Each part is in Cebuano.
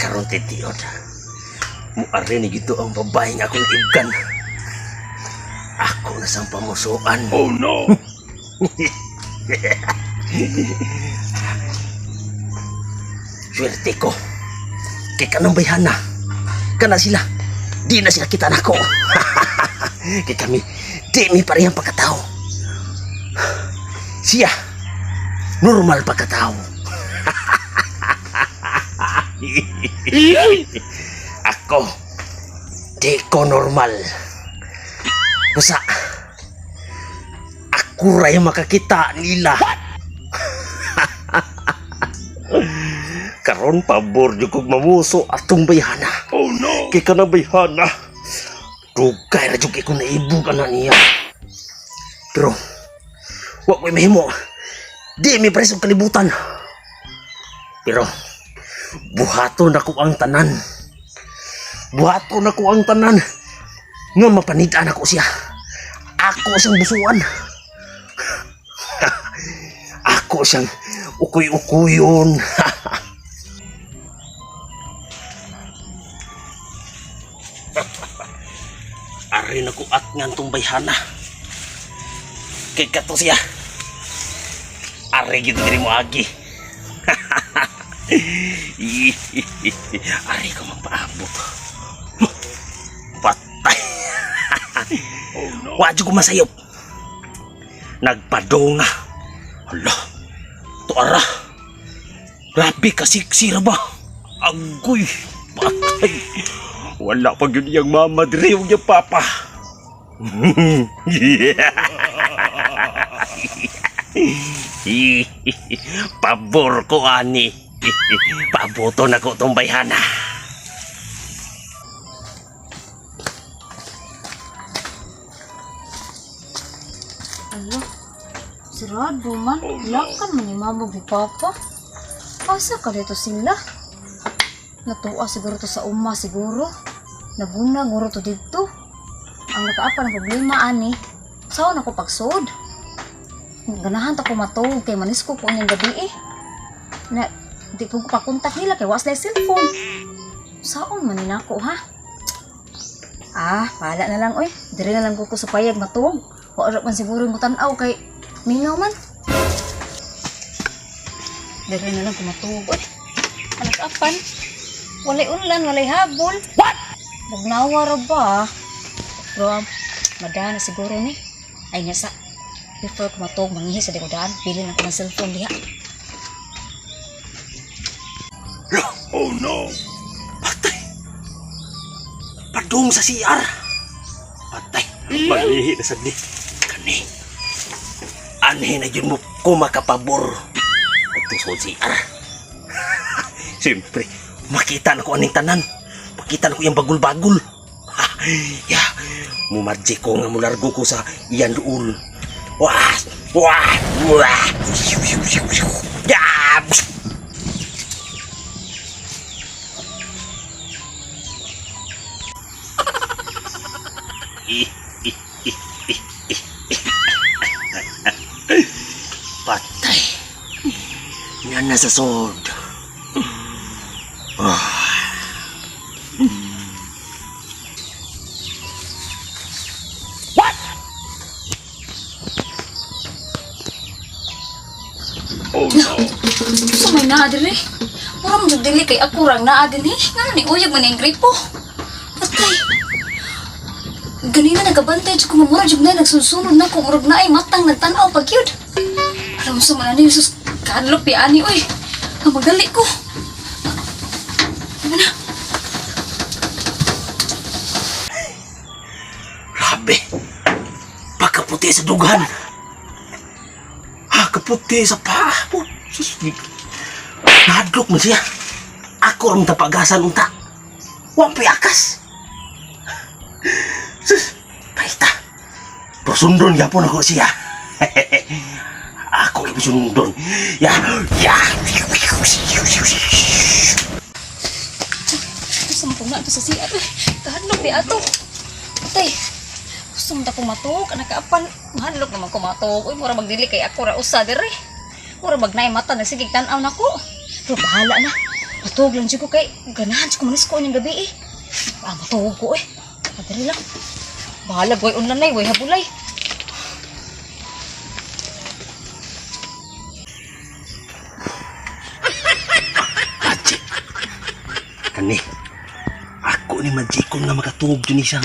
Karon titiod. Muari ni gito ang babae nga akong ibgan. Ako na sang pamusuan. Oh no! Swerte ko. Kay kanang bayhana. Kana sila. Di na sila kita nako. Kay kami, di mi parehang pagkatao. Siya, normal pagkatao. Ako, di ko normal. Basta, ako ray makakita nila. Karon pabor jud kog mamuso atong bayhana. Oh no! Kay kanang bayhana. Dugay ra jud kay ko naibog ana niya. Pero wa ko'y mahimo. Di mi pares og kalibutan. Pero buhaton ako ang tanan. Buhaton ako ang tanan. Nga mapanid-an ako siya. Ako siyang busuan. Ako siyang ukuy-ukuyon. Ari na ko at nga tong bayhana. Kay kato siya. Ari gid diri mo agi. Ari ko magpaabot. Patay. Oh no! Wa jud ko masayop. Nagpadunga. Hala. Tuara. Grabe ka siksi ra ba? Agoy. Patay. Wala pa gyud iyang mama diri ug iyang papa. Pabor ko ani. Pabuto na ko tong bayhana. Ala, sarado man. Lakan man ni mama ni papa. Asa ka dito sila? Natuwa siguro to sa uma siguro. Naguna guro to dito. Ang nakaapa ng problema ani. Saan ako pagsod? Ganahan ta ko matog kay manisko ko niyang gabi eh. Na di ko pakontak nila kay was cellphone. Saon man ni nako ha? Ah, pala na lang oy. Dire na lang ko sa payag matuog. Wa ra man siguro mo tan-aw kay mingaw man. Dire na lang ko matuog oy. Anak apan. Walay unlan, walay habol. What? Bugnawa ra ba? Pero madana siguro ni. Ay nga sa before ko matuog mangihi sa daan, bili na ko ng cellphone diha. Oh no! Patay. Padung sa CR. Patay. Malihi na sad ni. Kani. Anhi na yun mo ko makapabor. Nagtusod CR. Siyempre, makita na ko aning tanan. Makita na ko yung bagul-bagul. Ha, ya, mumadji ko nga mulargo ko sa iyan duol. Wah! Wah! Wah! Ya! Patay. Yan na sa sword. Oh no! Sa may naa diri. Mura man jud dili kay ako rang naa dinhi. Ngano ni uyag man ang gripo. Patay. Ganina nagabantay jud ko nga mura jud na nagsunsunod na ko murag naay matang nagtan-aw pag yun. Alam mo sa man ani sus kadlok pi ani oy. Ang magali ko. Ano na? Grabe. Pagkaputi sa dugan. Ha, kaputi sa paa. Po, sus. Nahadlok man siya. Ako ang tapagasan unta. Wampi akas. Sus, paita. Pero sundon yapon ako siya. Ako yung sundon. Ya, ya. Sa man na to sa CR. Uy, kadlok pi ato. Patay. Gusto mo ta kong matuog, anak kaapan. Mahadlok naman ko matuog. Uy, mura magdili kay ako ra usa diri. Mura magnaay mata nagsigig tan-aw nako. Pero bahala na. Matuog lang jud ko kay ganahan jud ko manisko ning gabi eh. Ah, matuog ko eh. Ah, diri lang. Bahala boy unlanay, way habulay. Magic. Kani. Ako ni Magicon nga makatuog dyan siya.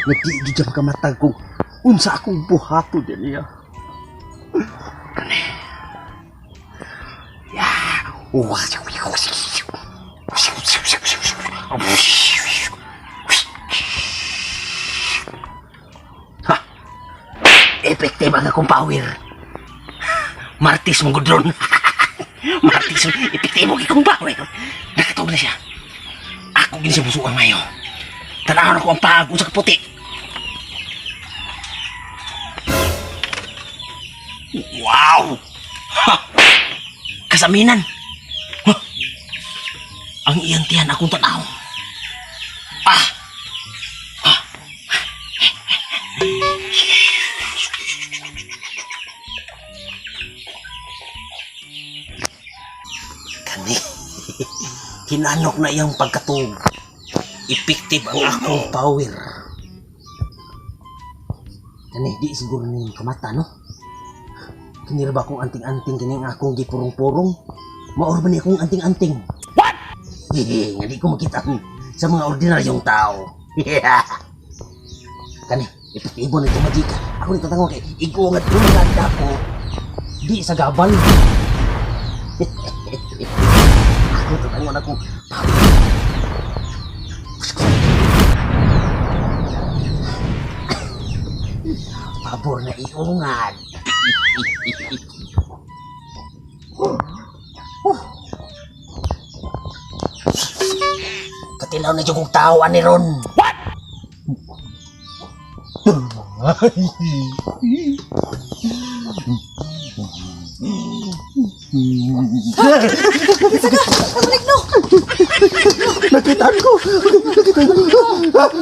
Nga di jud siya makamatag kung unsa akong buhato din niya. Kani. Ya. Ha. Epektibo ang akong power. Martis mong gudron. Martis, epektibo kay kong power. Nakatuog na siya. Ako gini siya busuan ngayon. Tanahon ako ang pag sa kaputi. Wow! Ha! Kasaminan! Ha! Ang iyang tiyan akong tanaw. Ah! Ah! Kani. Hinanok na iyang pagkatug. Effective ang akong power. Kani, di siguro ni kamata, no? Kini ra ba akong anting-anting kini ang akong gipurong-purong? Maor ba ni akong anting-anting? What? Hehe, nga di ko makita sa mga ordinaryong tao. Kani, epektibo na itong majika. Ako ni tatango kay igo nga dungag ako. Di sa gabal. Ako tatango na akong power. Pabor na iungad. Katilaw na jud kong tao ani ron. What? Balik no. Nakita ko. Nakita ko.